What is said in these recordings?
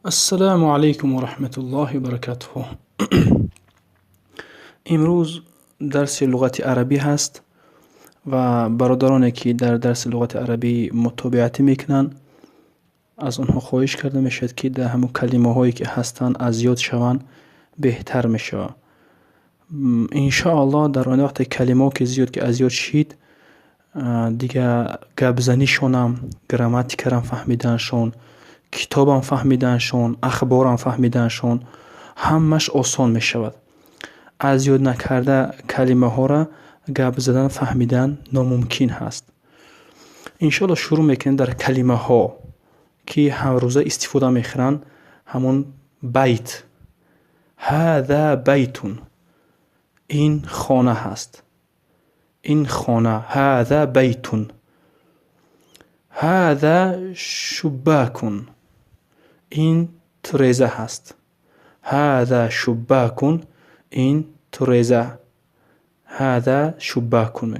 Ассалому алайкум ва раҳматуллоҳи ва баракатуҳ. Имрӯз дарси луғати арабӣ ҳаст ва бародароне, ки дар дарси луғати арабӣ мутобиатӣ мекунанд, аз онҳо хоҳиш карда мешавад, ки дар ҳамон калимаҳое, ки ҳастанд, аз ёд шаванд, беҳтар мешавад. Иншоаллоҳ, дар он вақте калимаҳо ки зиёд ки аз ёд шид, дига гапзанишонам, грамматикарам фаҳмиданшон, китобам фаҳмиданшон, ахборам фаҳмиданшон ҳамаш осон мешавад. Аз ёд накарда калимаҳоро гап задан, фаҳмидан номумкин ҳаст. Иншоалло, шурӯъ мекунем дар калимаҳо, ки ҳаррӯза истифода мехӯранд. Ҳамон байт. Ҳаза байтун, ин хона ҳаст, ин хона. Ҳаза байтун. Ҳаза шуббакун, ин тиреза ҳаст. Ҳаза шуббакун, ин тиреза. Ҳаза шуббакун,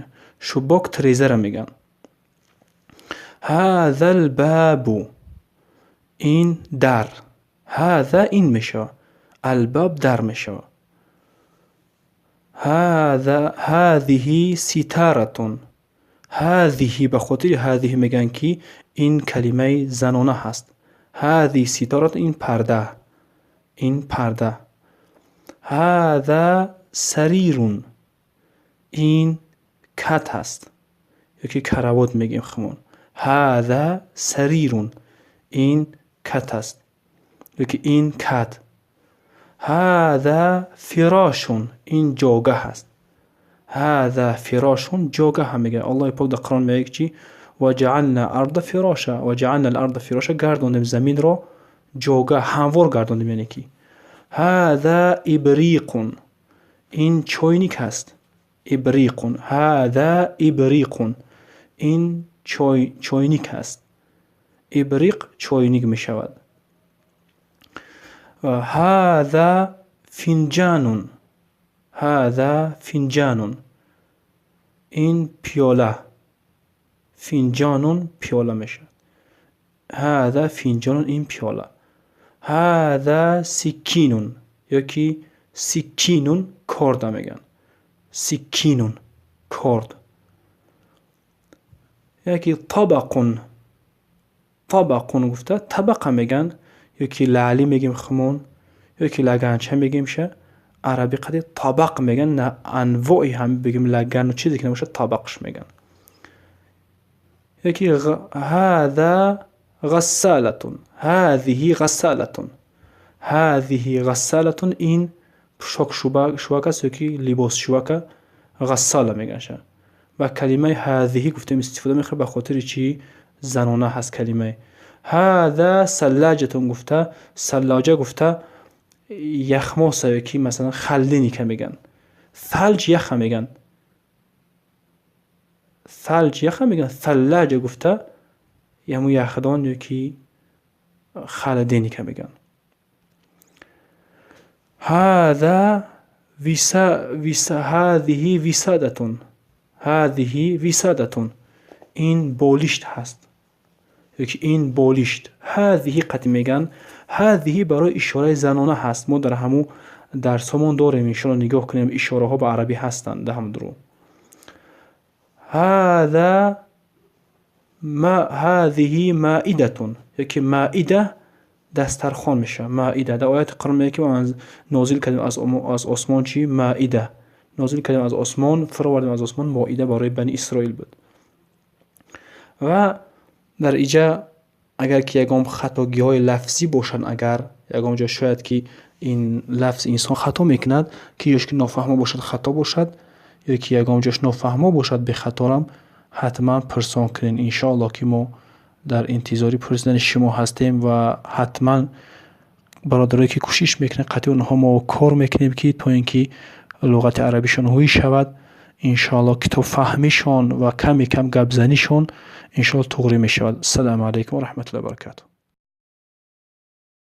шуббок тирезаро мегӯянд. Ҳаза лбабу, ин дар. Ҳаза ин мешавад, албаб дар мешавад. Ҳазиҳи ситаратун. Ҳазиҳи, ба хотири ҳазиҳи мегӯянд, ки ин калимаи занона ҳаст. Ҳазиҳи ситаратун, ин парда, ин парда. Ҳаза сарирун, ин кат ҳаст ёки каравот мегӯем хумон. Ҳаза сарирун, ин кат аст ёки ин кат. Ҳаза фирошун, ин ҷогаҳ аст. Ҳаза фирошун, ҷогаҳ мегӯяд. Аллоҳи пок дар Қуръон мегӯяд, ки ваҷаална арда фироша, ваҷаална арда фироша, гардондем заминро ҷогаҳ, ҳамвор гардондем, яъне ки. Ҳаза ибриқун, ин чойник ҳаст. Ибриқун, ҳаза ибриқун, ин чойник ҳаст. Ибриқ чойник мешавад. Ҳаза финҷанун, ҳаза финҷанун, ин пиёла. Финҷонун пиёла мешавад. Ҳаза финҷонун, ин пиёла. Ҳаза сиккинун ёки сиккинун, корда мегӯянд. Сиккинун, корд. Яки табақун. Табақун гуфта табақа мегӯянд ёки лаъли мегӯем хумон, ёки лаганча мегӯемша. Арабӣ қади табақ мегӯянд, анвои ҳам бигӯем, лагану чизе ки набошад, табақш мегӯянд. Яки ҳаза ғассалатун, ҳазиҳи ғассалатун, ҳазиҳи ғассалатун, ин пӯшокшувак аст ёки либосшувака, ғассала мегӯянд. Ва калимаи ҳазиҳи гуфтем истифода мехӯрад, ба хотири чӣ? Занона ҳаст калимаи. Ҳаза саллаҷатун гуфта, саллоҷа гуфта яхмоса ёки масалан холодильника мегӯянд. Салҷ яха мегӯянд, салҷ яха мегӯянд. Саллаҷа гуфта ҳамун яхдон ёки холодильника мегӯянд. Ҳаза ҳазиҳи висадатун, ҳазиҳи висадатун, ин болишт ҳаст ёки ин болишт. Ҳазиҳи қати мегӯянд. Ҳазиҳи барои ишораи занона ҳаст. Мо дар ҳамун дарсҳомон дорем, иншоалло, нигоҳ кунем, ишораҳо ба арабӣ ҳастанд дар ҳамун дуру. Ҳаза ҳазиҳи маидатун ёки маида дастархон мешавад. Маида дар ояти Қуръон мегӯяд, ки нозил кардем аз осмон чӣ? Маида нозил кардем аз осмон, фуровардем аз осмон. Моида барои Бани Исроил буд. Ва дар иҷа агар ки ягон хатогиҳои лафзӣ бошанд, агар ягон ҷо шояд ки ин лафз инсон хато мекунад, ки ёш ки нофаҳмо бошад, хато бошад ё ки ягон ҷош нофаҳмо бошад, бехаторам ҳатман пурсон кунед. Иншоаллоҳ, ки мо дар интизори пурсидани шумо ҳастем ва ҳатман бародарое, ки кӯшиш мекунанд, қатъи онҳо мо кор мекунем, ки то ин ки луғати арабишон ҳуй шавад, иншоаллоҳ, китобфаҳмишон ва каме кам гапзанишон иншоаллоҳ туғрӣ мешавад. Ассалому алайкум ва раҳматуллоҳи ва баракатуҳ.